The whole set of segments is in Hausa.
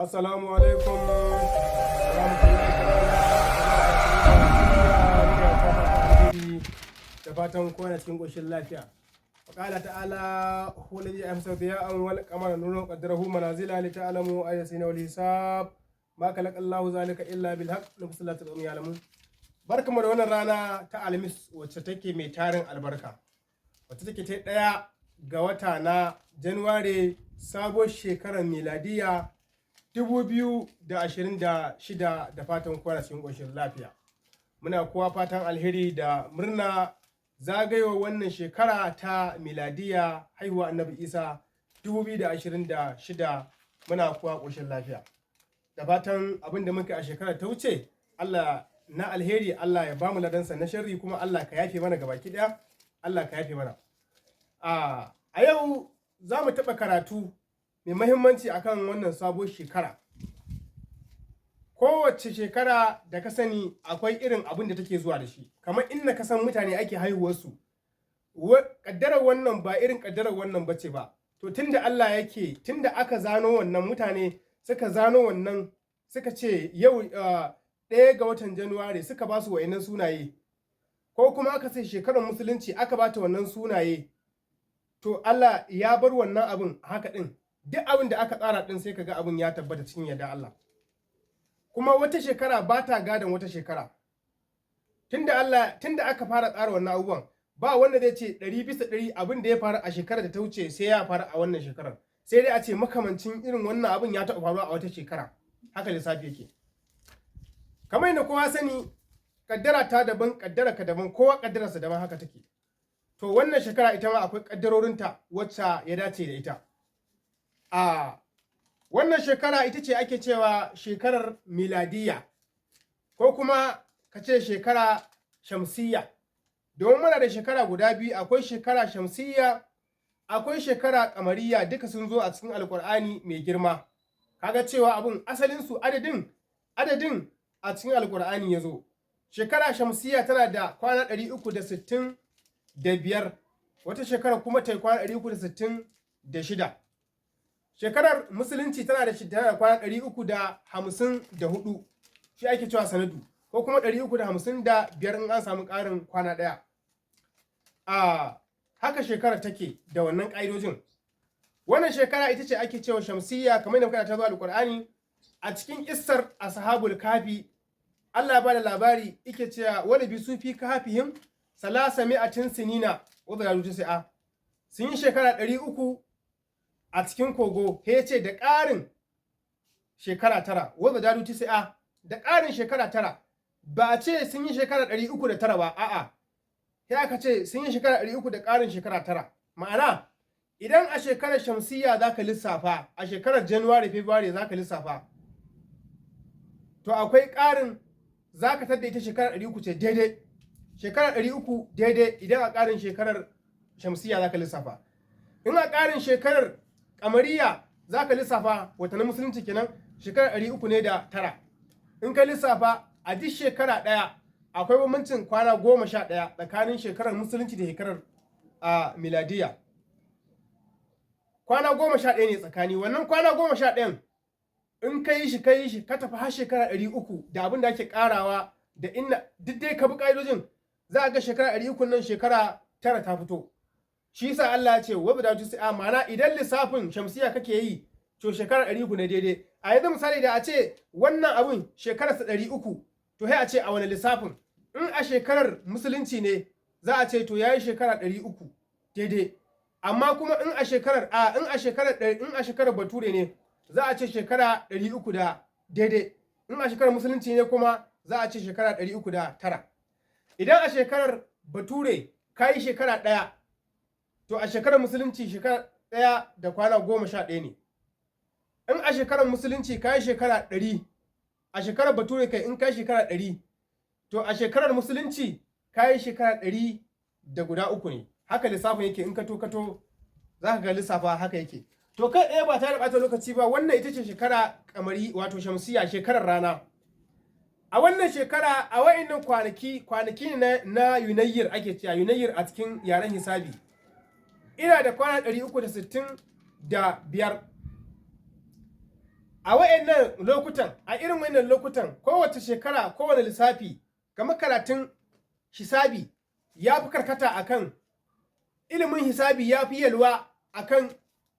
Assalamu alaikum warahmatullahi ta'ala, da fatan kowa na cikin ƙoshin lafiya. وقال تعالى: هو الذي أمسى ضياء والقمر نورا قدره منازل لتعلموا عدد السنين والحساب ما خلق الله ذلك إلا بالحق نفس لا يعلمون. Barkamu da wannan rana ta Alhamis, wacce take mai tarin albarka, wacce take ta 1 ga wata na Januware, sabuwar shekarar miladiya 2026, da fatan kowa cikin ƙoshin lafiya. Muna kowa fatan alheri da murna zagayowar wannan shekara ta miladiya, haihuwa Annabi Isa 2026. Muna kowa ƙoshin lafiya. Da fatan abin da muka a shekarar ta wuce, Allah na alheri Allah ya bamu ladansa, na sharri kuma Allah ka yafe mana gabaki ɗaya, Allah ka yafe mana. A yau za mu taɓa karatu mai mahimmanci akan wannan sabuwar shekara. Kowace shekara da ka sani akwai irin abin da take zuwa da shi, kamar inda ka san mutane ake haihuwarsu. Ƙaddarar wannan ba irin ƙaddarar wannan bace ba. To, tunda Allah yake, tunda aka zano wannan, mutane suka zano wannan, suka ce yau 1 ga watan Januware, suka ba su wa'innan sunaye, ko kuma aka ce shekarar Musulunci aka ba ta wannan sunaye, to Allah ya bar wannan abin haka ɗin. Duk abin da aka tsara ɗin, sai ka ga abin ya tabbata cikin yarda Allah. Kuma wata shekara ba ta gadon wata shekara. Tunda Allah, tunda aka fara tsara wannan abubuwan, ba wanda zai ce 100% abin da ya faru a shekarar da ta wuce sai ya faru a wannan shekarar. Sai dai a ce makamancin irin wannan abin ya taɓa faruwa a wata shekara. Haka lissafi yake. Kamar yadda kowa sani, kaddara ta daban, kaddara ka daban, kowa kaddararsa daban, haka take. To, wannan shekara ita ma akwai kaddarorinta wacce ya dace da ita. A wannan shekara ita ce ake cewa shekarar miladiyya, ko kuma ka ce shekara shamsiyya. Domin muna da shekara guda biyu: akwai shekara shamsiyya, akwai shekara kamariya. Duka sun zo a cikin Alkur'ani mai girma. Kaga cewa abun asalinsu adadin a cikin Alkur'ani ya zo. Shekara shamsiyya tana da kwana 365, wata shekara kuma ta yi kwana 366. Shekarar Musulunci tana da kwana 354, shi ake cewa sanadu, ko kuma 355 in an samu ƙarin kwana ɗaya. A haka shekarar take da wannan ƙa'idojin. Wannan shekara ita ce ake cewa shamsiyya, kamar yadda muka ta zo Alƙur'ani a cikin kissar Ashabul Kahfi. Allah ya bada labari, yake cewa: ولبثوا في كهفهم 300 سنين وازدادوا تسعا. Sun yi shekara 300 a cikin kogo, ya ce da ƙarin shekara 9. وازدادوا تسعا, da ƙarin shekara 9. Ba a ce sun yi shekara 309 ba, a'a, sai aka ce sun yi shekara 300 da ƙarin shekara 9. Ma'ana, idan a shekarar shamsiyya za ka lissafa, a shekarar January, February za ka lissafa, to akwai ƙarin, za ka tadda ita shekara 300 ce daidai, shekara 300 daidai, idan a ƙarin shekarar shamsiyya za ka lissafa. In a ƙarin shekarar kamariya za ka lissafa, watannin Musulunci kenan, shekara 300 ne da 9. In ka lissafa a duk shekara ɗaya, akwai bambancin kwana 11 tsakanin shekarar Musulunci da shekarar a miladiya. Kwana 11 ne tsakani. Wannan kwana 11n, in ka yi shi, ka yi shi, ka tafi har shekara 300 da abin da ake karawa da inna, duk dai ka bi ƙa'idojin, za a ga shekara 300 nan shekara 9 ta fito. Shi yasa Allah ya ce وازدادوا تسعا. Ma'ana, idan lissafin shamsiya kake yi, to shekara 300 ne daidai. A yanzu misali, da a ce wannan abun shekararsa 300, to sai a ce a wani lissafin? In a shekarar Musulunci ne, za a ce to yayi shekara 300 daidai. Amma kuma in a shekarar Bature ne, za a ce shekara 300 da daidai. In a shekarar Musulunci ne kuma, za a ce shekara 309. Idan a shekarar Bature ka yi shekara 1, to a shekarar Musulunci shekara 1 da kwana 11 ne. In a shekarar Musulunci ka yi shekara 100, a shekarar Bature kai, in ka yi shekara 100, to a shekarar Musulunci ka yi shekara 100 da guda 3 ne. Haka lissafin yake. In ka to kato, za ka ga lissafa haka yake. To, kai ɗaya ba tare da ɓata lokaci ba, wannan ita ce shekara kamari, wato shamsiya, shekarar rana. A wannan shekara, a wa'innan kwanaki, kwanaki ne na Yunayyir, ake cewa Yunayyir a cikin yaren hisabi, ina da kwana 365. A wayannan lokutan, a irin wannan lokutan, kowace shekara, kowane lissafi, kamar karatun hisabi ya fi karkata akan ilimin hisabi, ya fi yalwa akan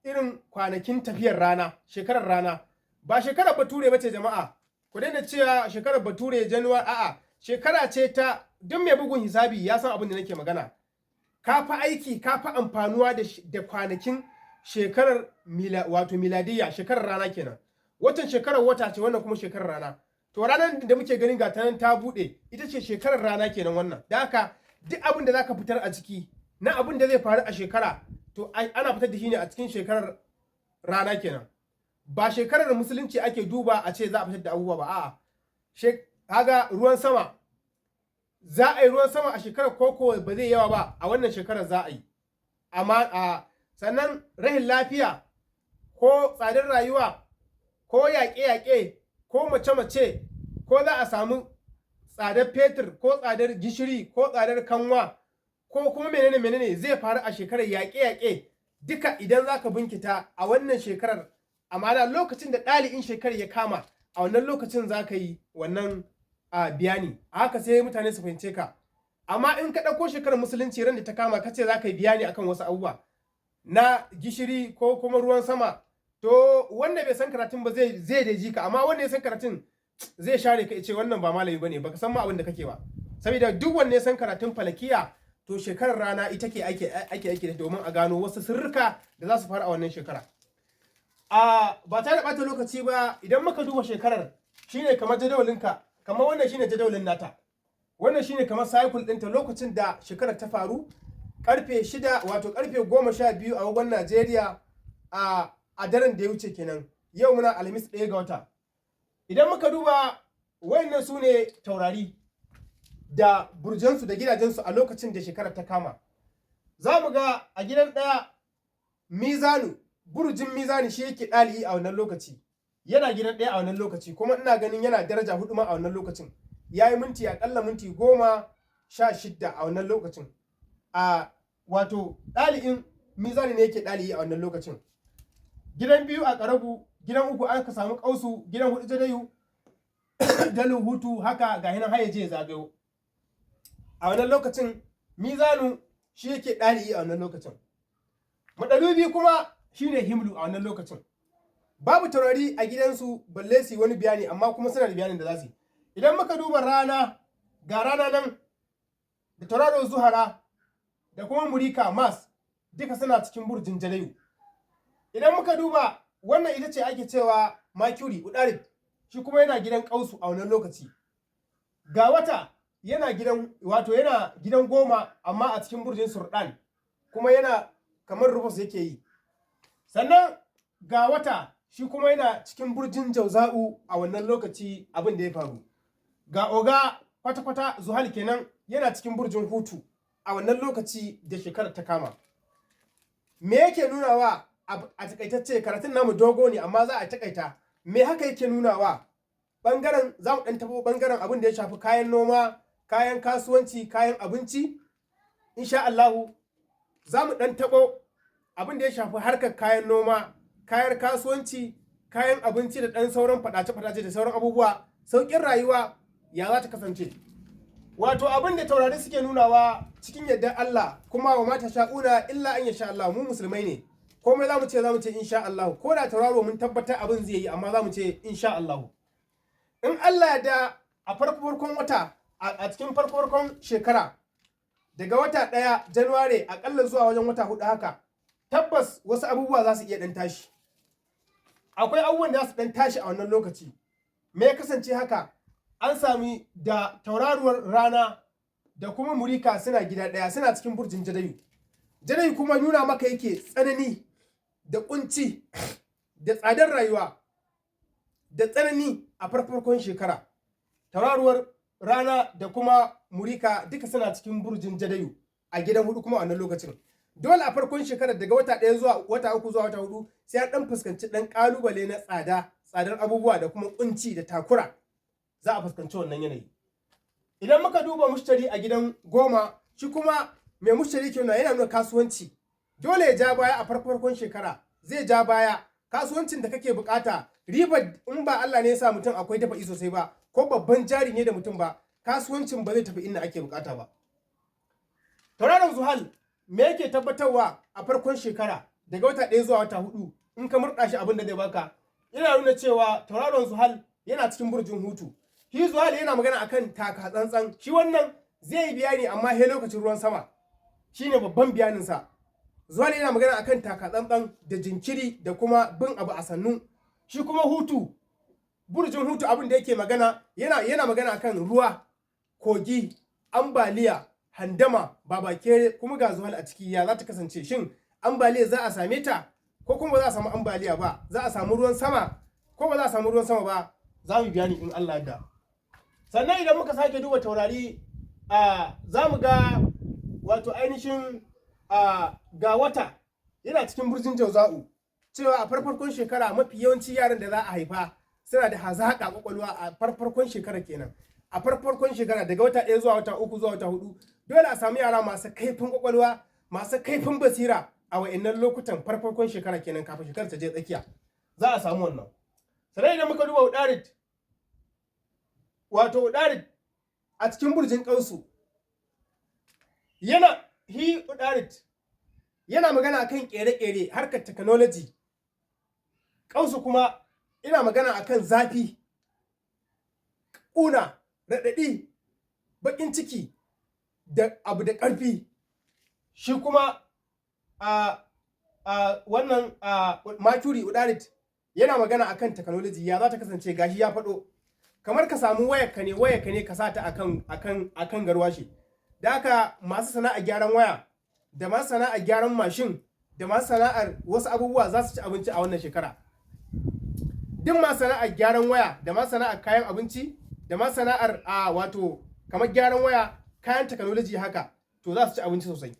irin kwanakin tafiyar rana, shekarar rana. Ba shekarar Bature ba ce, jama'a. Ku daina cewa shekarar Bature January, a'a, shekara ce ta duk mai bugun hisabi ya san abin da nake magana. Ka fi aiki, ka fi amfanuwa da kwanakin shekarar wato miladiyya, shekarar rana kenan. Watan shekarar wata ce wannan, kuma shekarar rana. To, ranar da muke ganin ga ta nan ta buɗe, ita ce shekarar rana kenan wannan. Da haka duk abin da zaka fitar a ciki na abin da zai faru a shekara, to ana fitar da shi ne a cikin shekarar rana kenan. Ba shekarar Musulunci ake duba a ce za a fitar da abubuwa ba, a'a. Kaga ruwan sama, za a yi ruwan sama a shekarar koko ba zai yawa ba, a wannan shekarar za a yi. Amma a sannan rahin lafiya ko tsadar rayuwa ko yaƙe-yaƙe ko mace-mace ko za a samu tsadar fetur ko tsadar gishiri ko tsadar kanwa ko kuma menene menene zai faru a shekarar, yaƙe-yaƙe, duka idan za ka binkita a wannan shekarar, amma da lokacin da ɗali'in shekarar ya kama, a wannan lokacin za ka yi wannan a biyani. A haka sai mutane su fahimce ka. Amma in ka ɗauko shekarar Musulunci, ran da ta kama, ka ce za ka yi biyani akan wasu abubuwa na gishiri ko kuma ruwan sama, to wanda bai san karatun ba zai da ji ka, amma wanda ya san karatun zai share ka, ce wannan ba malami bane, baka san ma abin da kake ba. Saboda duk wanda ya san karatun falakiya, to shekarar rana ita ke ake aiki da domin a gano wasu sirrika da za su faru a wannan shekara. A ba tare da ɓata lokaci ba, idan muka duba shekarar, shine kamar jadawalinka, kamar wannan shine jadawalin nata. Wannan shine kamar cycle ɗinta lokacin da shekarar ta faru, karfe 6, wato karfe 12 a agogon Najeriya, a daren da ya wuce kenan. Yau muna Alhamis, 1 ga wata. Idan muka duba, wayannan su ne taurari da burjansu da gidajensu a lokacin da shekarar ta kama. Za mu ga a gidan 1, Mizanu, burjin Mizani shi yake ɗali'i a wannan lokaci. Yana gidan 1 a wannan lokaci, kuma ina ganin yana daraja 4 ma a wannan lokacin. Ya yi minti, akalla minti 16 a wannan lokacin. A wato ɗali'in Mizani ne yake ɗali'i a wannan lokacin. Gidan 2 a ƙarabu, gidan 3 aka samu ƙausu, gidan 4 Jadayu, Dalu, Hutu, haka ga hinan har ya je zagayo. A wannan lokacin Mizanu shi yake ɗali'i a wannan lokacin. Maɗalubi kuma shine Himlu a wannan lokacin. Babu taurari a gidansu balle su yi wani bayani, amma kuma suna da bayanin da za su yi. Idan muka duba rana, ga rana nan da tauraro Zuhara da kuma Murika, Mars, duka suna cikin burjin Jadayu. Idan muka duba wannan, ita ce ake cewa Mercury, Udarib, shi kuma yana gidan Kausu a wannan lokaci. Ga wata yana gidan, wato yana gidan 10, amma a cikin burjin Surdan, kuma yana kamar rufus yake yi. Sannan ga wata shi kuma yana cikin burjin Jauza'u a wannan lokaci abin da ya faru. Ga oga kwata-kwata, Zuhal kenan, yana cikin burjin Hutu a wannan lokaci da shekarar ta kama. Me yake nunawa a takaitacce? Karatun namu dogo ne, amma za a takaita. Me haka yake nunawa? Bangaren za mu ɗan taɓo bangaren abin da ya shafi kayan noma, kayan kasuwanci, kayan abinci. Insha Allahu za mu ɗan taɓo abin da ya shafi harkar kayan noma, kayan kasuwanci, kayan abinci da ɗan sauran faɗace-faɗace da sauran abubuwa, sauƙin rayuwa ya za ta kasance. Wato abin da taurari suke nunawa, cikin yardar Allah kuma, wa mata sha'una illa an yasha Allah, mu musulmai ne. Komai za mu ce, za mu ce insha Allah. Ko da tauraro mun tabbatar abin zai yi, amma za mu ce insha Allah. In Allah ya da, a farko farkon wata, a cikin farko farkon shekara, daga wata 1, January, akalla zuwa wajen wata 4 haka, tabbas wasu abubuwa za su iya ɗan tashi. Akwai abubuwan da za su ɗan tashi a wannan lokaci. Me ya kasance haka? An sami da tauraruwar rana da kuma Murika suna gida ɗaya, suna cikin burjin Jadayu. Jadayu kuma nuna maka yake tsanani da kunci da tsadar rayuwa da tsanani a farkon shekara. Tauraruwar rana da kuma Murika duka suna cikin burjin Jadayu a gidan 4 kuma a wannan lokacin. Dole a farkon shekarar, daga wata 1 zuwa wata 3 zuwa wata 4, sai an ɗan fuskanci ɗan ƙalubale na tsada, tsadar abubuwa da kuma kunci da takura. Za a fuskanci wannan yanayi. Idan muka duba Mushtari a gidan 10, shi kuma mai Mushtari ke nuna? Yana nuna kasuwanci. Dole ya ja baya a farkon shekara, zai ja baya. Kasuwancin da kake bukata, ribar, in ba Allah ne ya sa mutum akwai dafa'i sosai ba, ko babban jari ne da mutum ba, kasuwancin ba zai tafi inda ake bukata ba. Tauraron Zuhal me yake tabbatarwa a farkon shekara, daga wata 1 zuwa wata 4, in ka murɗa shi, abin da zai baka yana nuna cewa tauraron Zuhal yana cikin burjin Hutu. Shi Zuhal yana magana akan taka tsantsan. Shi wannan zai yi bayani, amma he lokacin ruwan sama shine babban bayaninsa. Zuhal yana magana akan taka tsantsan da jinkiri da kuma bin abu a sannu. Shi kuma Hutu, burjin Hutu, abin da yake magana, yana magana akan ruwa, kogi, ambaliya, handama, babakere. Kuma ga Zuhal a ciki, ya za ta kasance? Shin ambaliya za a same ta ko kuma ba za a samu ambaliya ba? Za a samu ruwan sama ko ba za a samu ruwan sama ba? Za mu bayani in Allah da. Sannan idan muka sake duba taurari, za mu ga wato ainihin ga wata yana cikin burjin Jauza'u, cewa a farkon shekara mafi yawanci yaran da za a haifa suna da hazaƙa kwakwalwa a farkon shekara kenan. A farkon shekara, daga wata 1 zuwa wata 3 zuwa wata 4, dole a samu yara masu kaifin kwakwalwa, masu kaifin basira a wa'annan lokutan, farkon shekara kenan, kafin shekarar ta je tsakiya za a samu wannan. Sannan idan muka duba Udarid, wato Udarid a cikin burjin Ƙausu, yana hi Udarid yana magana akan kere-kere, harkar technology. Ƙausu kuma ina magana akan zafi, ƙuna, raɗaɗi, baƙin ciki da abu da ƙarfi. Shi kuma a wannan Mercury, Udarid, yana magana akan technology, ya za ta kasance. Gashi ya faɗo kamar ka samu wayarka ne ka sata akan garwashi. Da haka masu sana'a gyaran waya da masu sana'a gyaran mashin da masu sana'ar wasu abubuwa za su ci abinci a wannan shekara. Duk masu sana'ar gyaran waya da masu sana'ar kayan abinci da masu sana'ar wato kamar gyaran waya, kayan technology haka, to za su ci abinci sosai.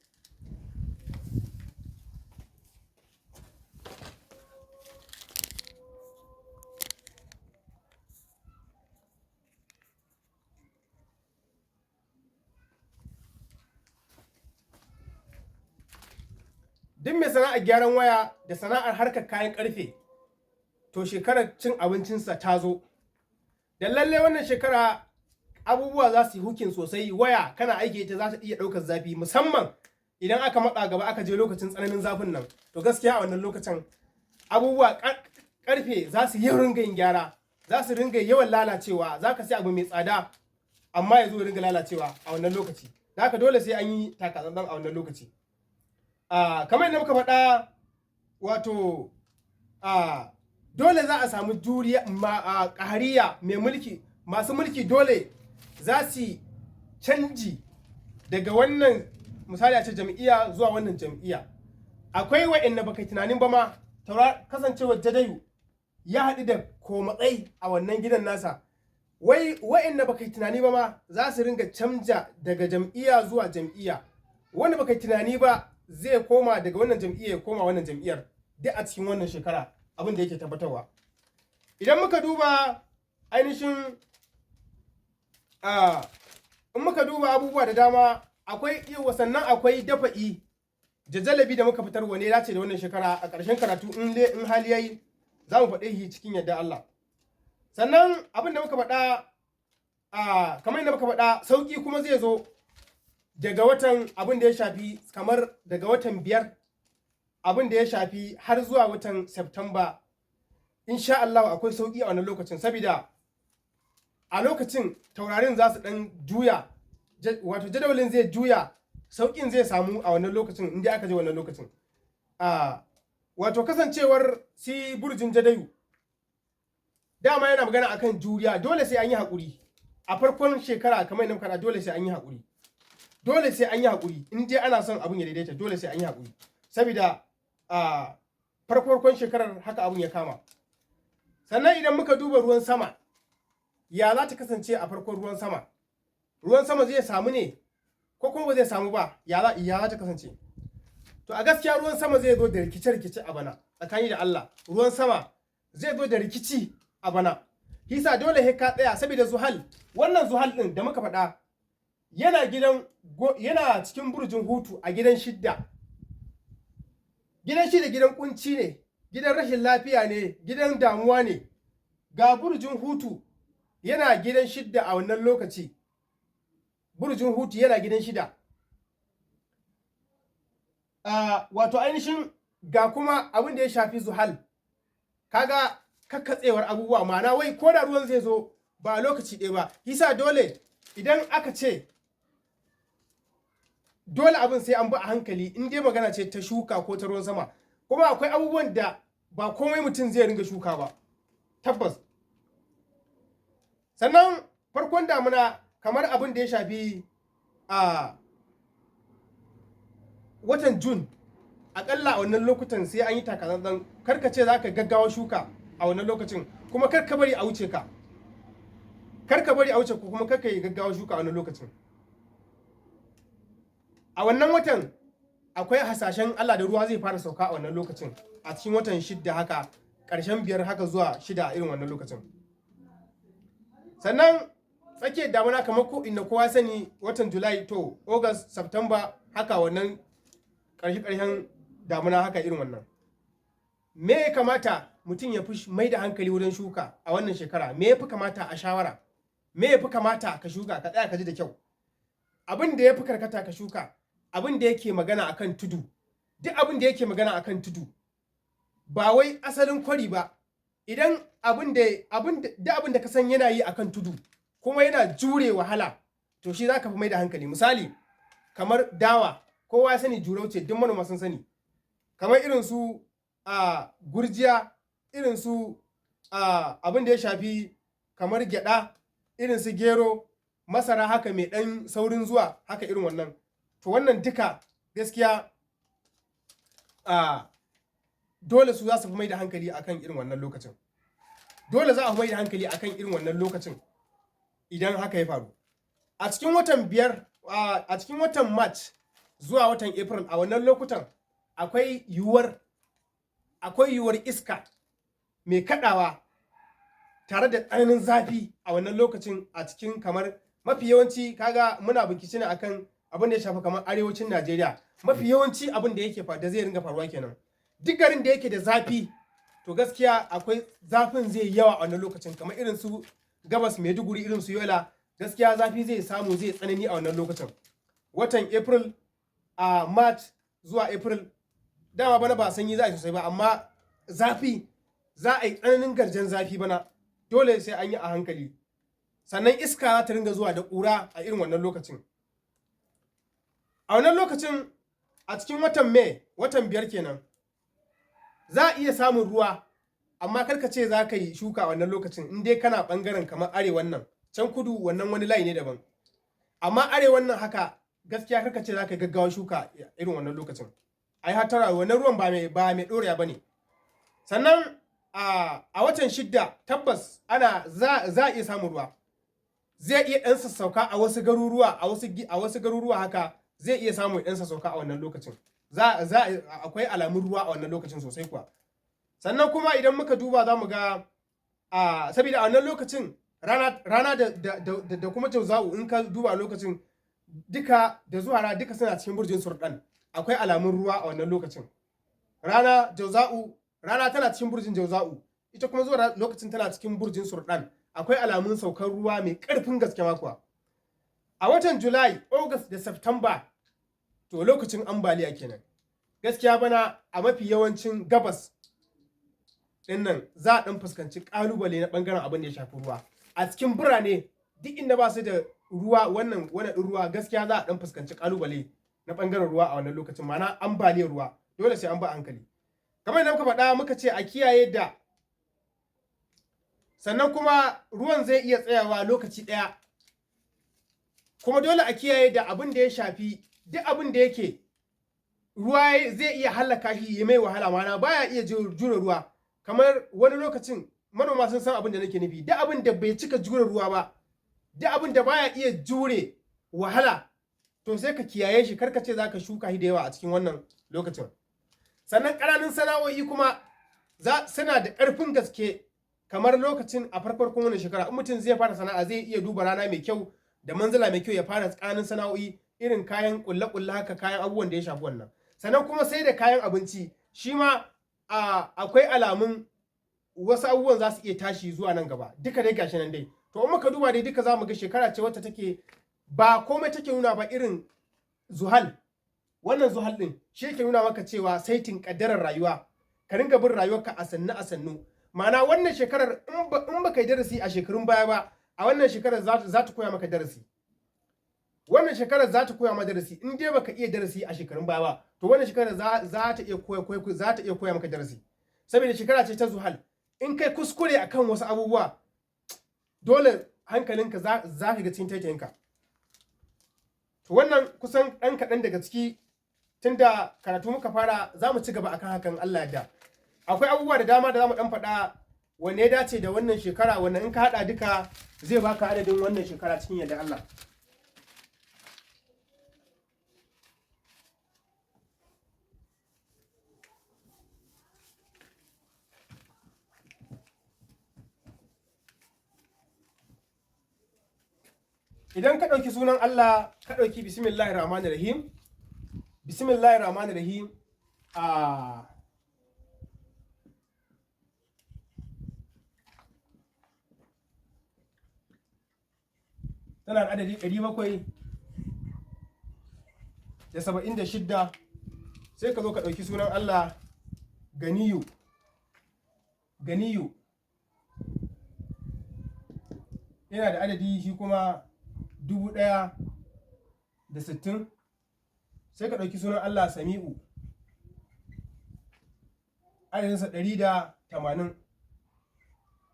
Duk mai sana'ar gyaran waya da sana'ar harkar kayan karfe, to shekarar cin abincinsa ta zo. Da lalle wannan shekara abubuwa za su yi hukin sosai. Waya kana aiki ita za ta iya ɗaukar zafi, musamman idan aka matsa gaba aka je lokacin tsananin zafin nan. To gaskiya a wannan lokacin abubuwa karfe za su yi ringa yin gyara, za su ringa yawan lalacewa. Za ka sai abu mai tsada amma ya zo ya ringa lalacewa a wannan lokaci. Da haka dole sai an yi takatsantsan a wannan lokaci. Kamar yadda muka faɗa, wato dole za a samu juriya ƙahariya mai mulki. Masu mulki dole za su canji daga wannan, misali a ce jam'iyya zuwa wannan jam'iyya. Akwai wa'anda baka tunanin ba ma, kasancewar Jadayu ya haɗu da komatsai a wannan gidan nasa, wai wa'anda baka tunani ba ma za su ringa canja daga jam'iyya zuwa jam'iyya. Wanda baka tunani ba zai koma daga wannan jam'iyya ya koma wannan jam'iyyar, duk a cikin wannan shekara, abin da yake tabbatarwa. Idan muka duba ainihin in muka duba abubuwa da dama akwai iya. Sannan akwai dafa'i jajalabi da muka fitar, wane dace da wannan shekara. A ƙarshen karatu in hali yayi za mu faɗe shi cikin yadda Allah. Sannan abin da muka faɗa, kamar yadda muka faɗa, sauƙi kuma zai zo daga watan abin da ya shafi kamar daga watan 5 abin da ya shafi har zuwa watan September. Insha Allah akwai sauƙi a wannan lokacin, saboda a lokacin taurarin za su ɗan juya, wato jadawalin zai juya, sauƙin zai samu a wannan lokacin inda aka je wannan lokacin. Wato kasancewar si burjin Jadayu dama yana magana akan juriya, dole sai an yi haƙuri a farkon shekara. Kamar yadda muka, dole sai an yi haƙuri, dole sai an yi haƙuri in dai ana son abin ya daidaita. Dole sai an yi haƙuri saboda a farkon shekarar haka abin ya kama. Sannan idan muka duba ruwan sama, ya za ta kasance a farkon ruwan sama? Ruwan sama zai samu ne ko kuma ba zai samu ba? Ya za ta kasance? To a gaskiya ruwan sama zai zo da rikice-rikice a bana. Tsakani da Allah, ruwan sama zai zo da rikici a bana. Hisa dole he ka tsaya, saboda Zuhal, wannan Zuhal din da muka faɗa, yana gidan, yana cikin burjin Hutu a gidan 6. Gidan 6 gidan kunci ne. Gidan rashin lafiya ne, gidan damuwa ne. Ga burjin Hutu yana gidan shidda a wannan lokaci. Burjin Hutu yana gidan shida. Wato ainihin ga kuma abin da ya shafi Zuhal. Kaga kakkatsewar abubuwa, ma'ana wai ko da ruwan zai zo ba a lokaci ɗaya ba. Yasa dole idan aka ce dole abin sai an bi a hankali in dai magana ce ta shuka ko ta ruwan sama. Kuma akwai abubuwan da ba komai mutum zai ringa shuka ba, tabbas. Sannan farkon damuna, kamar abin da ya shafi a watan June, akalla a wannan lokutan sai an yi takatsantsan. Kar ka ce za ka gaggawa shuka a wannan lokacin, kuma kar ka bari a wuce ka, kar ka bari a wuce ko kuma kar ka yi gaggawa shuka a wannan lokacin. A wannan watan akwai hasashen Allah da ruwa zai fara sauka a wannan lokacin, a cikin watan shidda haka, ƙarshen biyar haka zuwa shida a irin wannan lokacin. Sannan tsakiyar damuna, kamar ko inda kowa sani, watan July to August, September haka, wannan ƙarshe ƙarshen damuna haka irin wannan. Me ya kamata mutum ya fi mai da hankali wurin shuka a wannan shekara? Me ya fi kamata a shawara? Me ya fi kamata ka shuka? Ka tsaya ka ji da kyau. Abin da ya fi karkata ka shuka, abin da yake magana akan tudu. Duk abin da yake magana akan tudu, ba wai asalin kwari ba. Idan abin da abin da abin da ka san yana yi akan tudu kuma yana jure wahala, to shi zaka fi mai da hankali. Misali, kamar dawa, kowa ya sani jurau ce, duk manoma sun sani. Kamar irin su a gurjiya, irin su a abin da ya shafi kamar gyada, irin su gero, masara haka mai ɗan saurin zuwa haka irin wannan. To wannan duka gaskiya a dole su za su fi mai da hankali akan irin wannan lokacin. Dole za a fi mai da hankali akan irin wannan lokacin idan haka ya faru. A cikin watan biyar, a cikin watan March zuwa watan April, a wannan lokutan akwai yiwuwar iska mai kadawa tare da tsananin zafi a wannan lokacin, a cikin kamar mafi yawanci, kaga muna bincike ne akan abin da ya shafi kamar arewacin Najeriya. Mafi yawanci abin da yake da zai ringa faruwa kenan. Duk garin da yake da zafi, to gaskiya akwai zafin zai yawa a wannan lokacin, kamar irin su gabas, Maiduguri, irin su Yola. Gaskiya zafi zai samu zai tsanani a wannan lokacin, watan April, a March zuwa April. Dama bana ba sanyi za a yi sosai ba, amma zafi za a yi tsananin garjen zafi bana. Dole sai an yi a hankali. Sannan iska za ta ringa zuwa da ƙura a irin wannan lokacin. A wannan lokacin, a cikin watan May, watan biyar kenan, za a iya samun ruwa, amma karka ce za ka yi shuka a wannan lokacin in dai kana bangaren kamar arewan nan. Can kudu wannan wani layi ne daban, amma arewan nan haka gaskiya karka ce za ka yi gaggawa shuka irin wannan lokacin. Ai hatara, wannan ruwan ba mai ɗorewa ba ne. Sannan a watan shidda, tabbas ana za a iya samun ruwa, zai iya ɗan sassauka a wasu garuruwa, a wasu garuruwa haka zai iya samun ɗan sassauka a wannan lokacin. Za za akwai alamun ruwa a wannan lokacin sosai kuwa. Sannan kuma idan muka duba za mu ga a saboda a wannan lokacin rana da kuma Jauza'u, in ka duba a lokacin duka da zuwa duka suna cikin burjin Surɗan. Akwai alamun ruwa a wannan lokacin. Rana, Jauza'u, rana tana cikin burjin Jauza'u, ita kuma zuwa lokacin tana cikin burjin Surɗan. Akwai alamun saukar ruwa mai ƙarfin gaske ma kuwa. A watan July, August da September, to lokacin ambaliya kenan. Gaskiya bana a mafi yawancin gabas dinnan za a ɗan fuskanci ƙalubale na ɓangaren abin da ya shafi ruwa. A cikin birane, duk inda ba su da ruwa, wannan wannan ɗin ruwa, gaskiya za a ɗan fuskanci ƙalubale na ɓangaren ruwa a wannan lokacin, ma'ana ambaliyar ruwa. Dole sai an ba hankali. Kamar yadda muka faɗa, muka ce a kiyaye da sannan kuma ruwan zai iya tsayawa lokaci ɗaya. Kuma dole a kiyaye da abin da ya shafi duk abin da yake ruwa zai iya hallaka shi, ya mai wahala, ma'ana baya iya jure ruwa. Kamar wani lokacin manoma sun san abin da nake nufi. Duk abin da bai cika jure ruwa ba, duk abin da baya iya jure wahala, to sai ka kiyaye shi, karka ce za ka shuka shi da yawa a cikin wannan lokacin. Sannan ƙananan sana'o'i kuma suna da ƙarfin gaske, kamar lokacin a farkon wannan shekara, in mutum zai fara sana'a, zai iya duba rana mai kyau da manzila mai kyau ya fara ƙananan sana'o'i, irin kayan ƙulle-ƙulle haka, kayan abubuwan da ya shafi wannan. Sannan kuma sai da kayan abinci shi ma akwai alamun wasu abubuwan za su iya tashi zuwa nan gaba. Duka dai gashi nan dai. To in muka duba dai duka za mu ga shekara ce wacce take ba komai take nuna ba irin zuhal. Wannan zuhal din shi yake nuna maka cewa saitin kaddarar rayuwa, ka ringa bin rayuwarka a sannu a sannu. Ma'ana wannan shekarar in ba ka yi darasi a shekarun baya ba, a wannan shekarar za ta koya maka darasi. Wannan shekarar za ta koya maka darasi in dai baka iya darasi a shekarun baya ba, to wannan shekarar za ta iya koya maka darasi, saboda shekara ce ta zuhal. In kai kuskure akan wasu abubuwa, dole hankalinka za ka ga cikin taitayinka. To wannan kusan ɗan kaɗan daga ciki. Tunda karatu muka fara, za mu ci gaba akan hakan Allah yadda. Akwai abubuwa da dama da za mu ɗan faɗa wanne ya dace da wannan shekara, wanne in ka haɗa duka zai baka adadin wannan shekara cikin yadda Allah. Idan ka ɗauki sunan Allah, ka ɗauki bismillahir rahmanir rahim, bismillahir rahmanir rahim, a tana da adadi 776. Sai ka zo ka ɗauki sunan Allah Ganiyu, Ganiyu yana da adadi shi kuma 1060. Sai ka ɗauki sunan Allah Sami'u, adadinsa 180.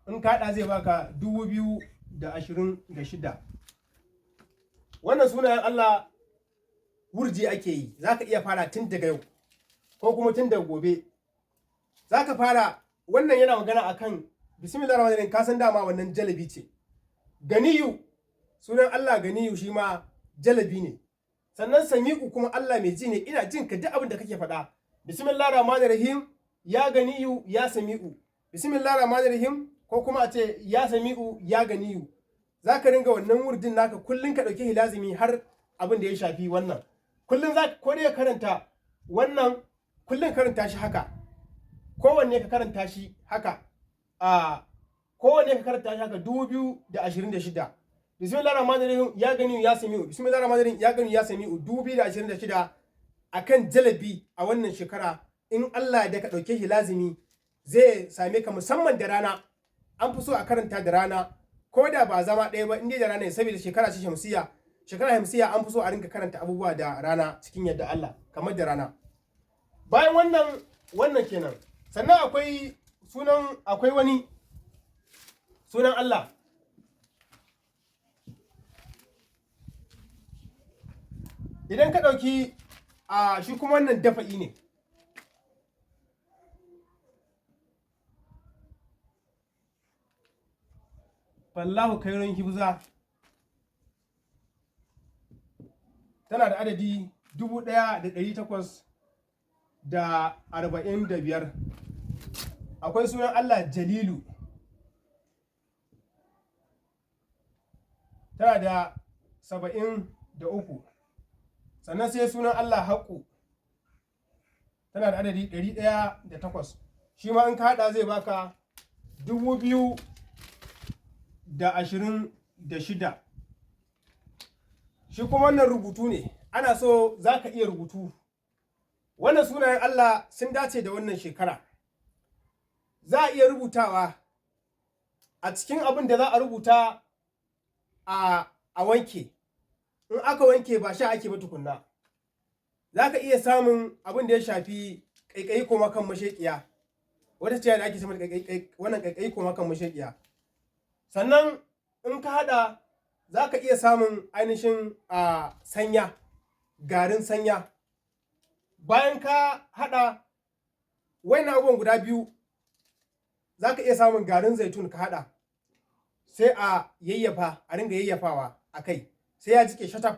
In ka haɗa zai baka 2026. Wannan sunayen Allah wurji ake yi, za ka iya fara tun daga yau ko kuma tun daga gobe za ka fara. Wannan yana magana akan bismillahir rahmanir rahim. Ka san dama wannan jalabi ce. Ganiyu, sunan Allah Ganiyu shi ma jalabi ne. Sannan Sami'u kuma Allah mai ji ne, ina jin ka duk abin da kake faɗa. Bismillahir rahmanir rahim, ya Ganiyu ya Sami'u, bismillahir rahmanir rahim, ko kuma a ce ya Sami'u ya Ganiyu. Za ka ringa wannan wurdin naka kullum, ka ɗauki hilazimi har abin da ya shafi wannan. Kullum za ko dai karanta wannan kullum, karanta shi haka, kowanne ka karanta shi haka, a kowanne ka karanta shi haka 2026. Bismillahir rahmanir rahim, ya Ganiyu ya Sami'u, bismillahir rahmanir rahim, ya Ganiyu ya Sami'u, 2026 akan jalabi a wannan shekara. In Allah da ka ɗauke shi lazimi zai same ka, musamman da rana. An fi so a karanta da rana, ko da ba zama ɗaya ba, in dai da rana ne, saboda shekara ce shamsiya. Shekara shamsiya an fi so a rinka karanta abubuwa da rana cikin yadda Allah, kamar da rana. Bayan wannan, wannan kenan. Sannan akwai sunan, akwai wani sunan Allah idan ka ɗauki a shi kuma wannan dafa'i ne. Fallahu kairun hibza tana da adadi 1845. Akwai sunan Allah Jalilu, tana da 73. Sannan sai sunan Allah Haƙu, tana da adadi 108. Shi ma in ka haɗa zai baka 2026. Shi kuma wannan rubutu ne, ana so za ka iya rubutu. Wannan sunayen Allah sun dace da wannan shekara. Za a iya rubutawa a cikin abin da za a rubuta a wanke. In aka wanke ba sha ake ba tukunna. Za ka iya samun abin da ya shafi ƙaiƙayi koma kan masheƙiya, wata ciya da ake ce mata wannan ƙaiƙayi koma kan masheƙiya. Sannan in ka haɗa za ka iya samun ainihin a sanya, garin sanya. Bayan ka haɗa wayannan abubuwan guda biyu, za ka iya samun garin zaitun ka haɗa, sai a yayyafa, a ringa yayyafawa a kai sai ya jike shataf.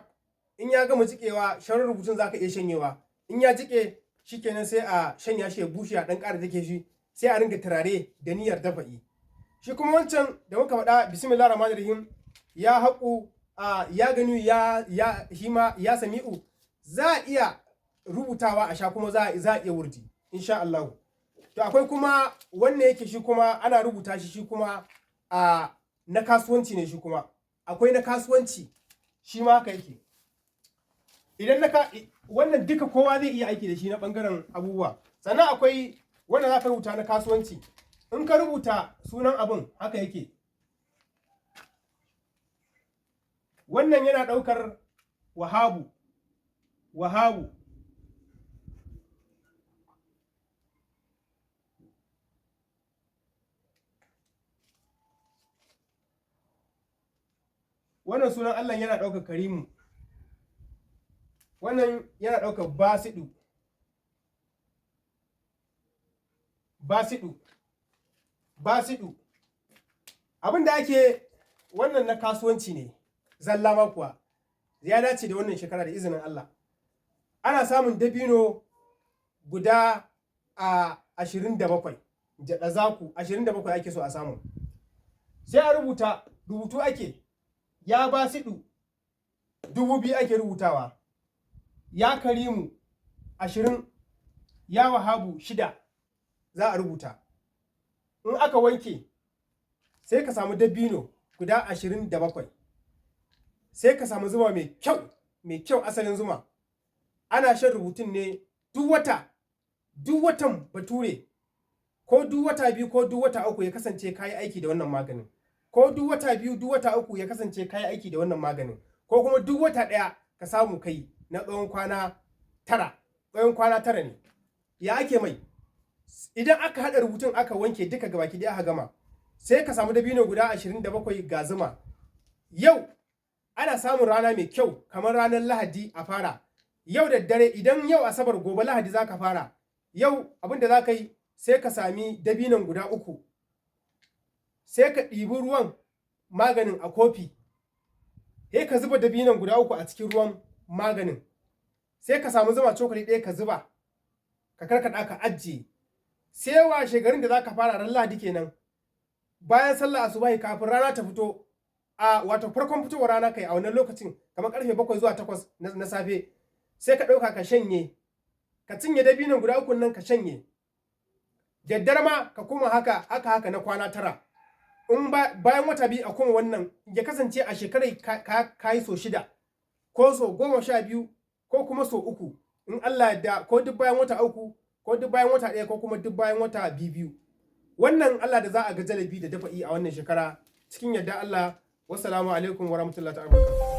In ya gama jikewa, sharar rubutun za ka iya shanyewa. In ya jike shikenan, sai a shanya shi ya bushe, a ɗan ƙara dake shi, sai a ringa turare da niyyar dafa'i. Shi kuma wancan da muka faɗa, bismillahir rahmanir rahim, ya haƙu a ya gani ya ya shi ma ya Sami'u, za a iya rubutawa a sha, kuma za a iya wurdi insha Allah. To akwai kuma wannan yake shi kuma ana rubuta shi, shi kuma a na kasuwanci ne. Shi kuma akwai na kasuwanci, shi ma haka yake. Idan na ka wannan duka kowa zai iya aiki da shi na bangaren abubuwa. Sannan akwai wanda za ka rubuta na kasuwanci. In ka rubuta sunan abin, haka yake. Wannan yana ɗaukar Wahabu, Wahabu. Wannan sunan Allah yana ɗaukar Karimu. Wannan yana ɗaukar Basiɗu, Basiɗu, Basiɗu. Abin da ake wannan na kasuwanci ne zalla ma kuwa ya dace da wannan shekara da izinin Allah. Ana samun dabino guda a 27, jaɗa zaku 27 ake so a samu. Sai a rubuta, rubutu ake, ya Basiɗu 2000 ake rubutawa, ya Karimu 20, ya Wahabu 6 za a rubuta. In aka wanke, sai ka samu dabino guda 27, sai ka samu zuma mai kyau, mai kyau, asalin zuma. Ana shan rubutun ne duk wata, duk watan Bature, ko duk wata 2 ko duk wata 3 ya kasance ka yi aiki da wannan maganin, ko duk wata 2, duk wata 3 ya kasance ka yi aiki da wannan maganin, ko kuma duk wata 1 ka samu kai na tsawon kwana 9. Tsawon kwana 9 ne. Ya ake mai? Idan aka haɗa rubutun aka wanke duka gabaki ɗaya aka gama, sai ka samu dabino guda 27, ga zuma. Yau ana samun rana mai kyau kamar ranar Lahadi a fara. Yau da dare, idan yau Asabar, gobe Lahadi za ka fara. Yau abin da za ka yi, sai ka sami dabinon guda 3, sai ka ɗibi ruwan maganin a kofi, sai ka zuba dabinon guda 3 a cikin ruwan maganin, sai ka samu zuma cokali 1 ka zuba, ka karkaɗa ka ajiye. Sai washe garin da za ka fara, ran Lahadi kenan, bayan sallah asubahi, kafin rana ta fito, a wato farkon fitowar rana kai, a wannan lokacin kamar karfe 7 zuwa 8 na safe, sai ka ɗauka ka shanye, ka cinye dabinon guda 3 nan ka shanye. Daddare ma ka koma haka haka haka na kwana 9. In bayan wata 2 a koma wannan, ya kasance a shekarar ka yi so 6 ko so 12 ko kuma so 3 in Allah da, ko duk bayan wata 3, ko duk bayan wata 1, ko kuma duk bayan wata 2. Wannan Allah da za a ga jalabi da dafa'i a wannan shekara cikin yadda Allah. Wassalamu alaikum warahmatullahi ta'ala.